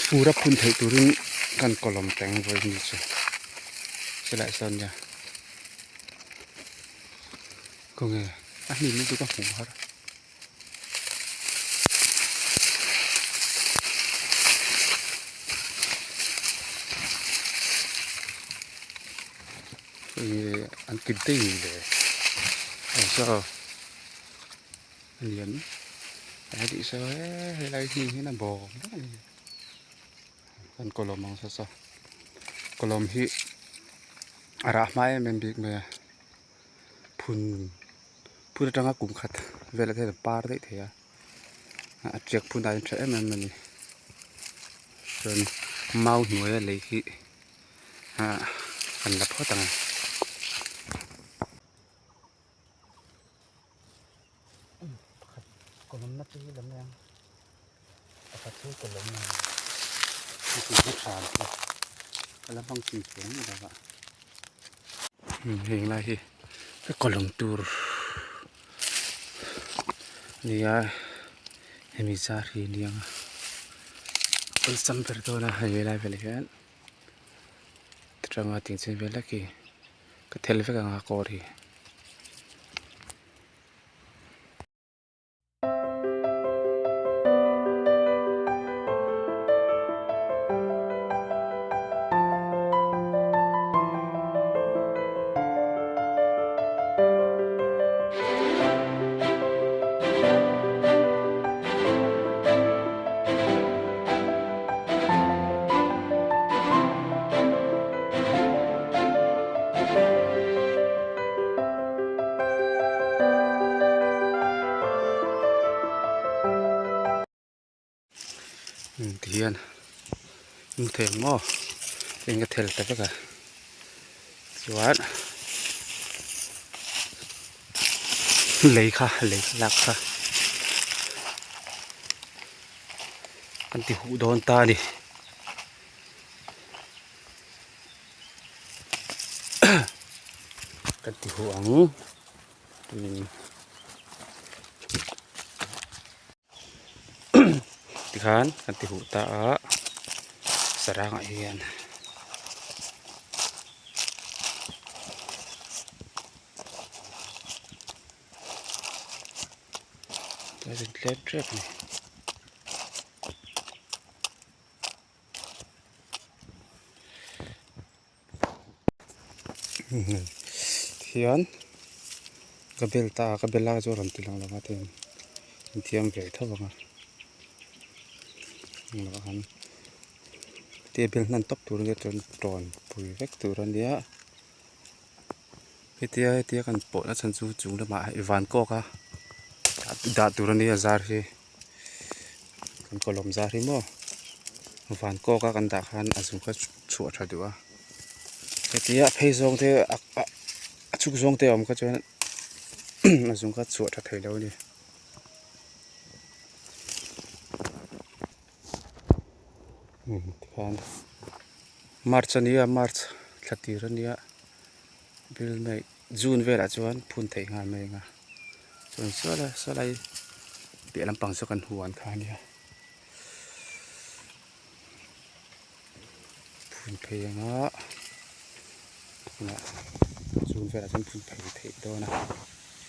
Fur a phun theih turin kan kawlawm teng vawi ni chu silai sawn nia khawnge a hnim hi chu ka hmu har khawnge an kit daih ni le aw saw. A lian a tih saw he helai hnim hian a bawm vek a ni kan kawlawm ang sasa kawlawm hi a rah hma em em bik mai a phun phun atanga kum khat velah te hian a par daih thei a a tiak phun ah hian tha em em a ni chuan mau hnuaia lei hi ah kan la phawt ang e. Pakhat kawlawm na te hi lam mai ang pakhat chu kawlawm na a ni tih hi tha ang chu ka la hmang chin chuang ni lo a heng lai hi ka kawlawm tur a ni a hemi zar hi a ni ang a awlsam ber dawn a hei helai velah hian atanga tih chin vel hlek hi ka thel vek ang a kawr hi. Tihian hmu thei ang maw eng ka thel ta vek a chuan lei kha lei lak kha kan ti huh dawn ta a ni. Kan ti huh ang tikhan kan ti huh ta a sarang ah hian. A zin tlem tep a ni. Tihian ka bel ta a ka bel lai chu a rawn ti lang lo a tin in thiam ve tho ang a englo ang hetia bel hnan tawp tur ania chuan tawn pui vek tur ania hetia hetia kan pawh na chhan chu chung lamah hei van kawk a dah tur ania zar hi. Kan kawlawm zar hi maw van kawk a kan dah khan a zung kha chhuah tha duh a hetia a phei zawng te a chhuk zawng te a awm kha chuan a zung kha chhuah tha thei lo a ni. Tikhan march a nia march thla tir a nia april may june velah chuan phun theih nghal mai ang a chuan saw saw lai piah lampang saw kan huan kha a nia phun phei anga tunah june velah chuan phun phei theih dawn a.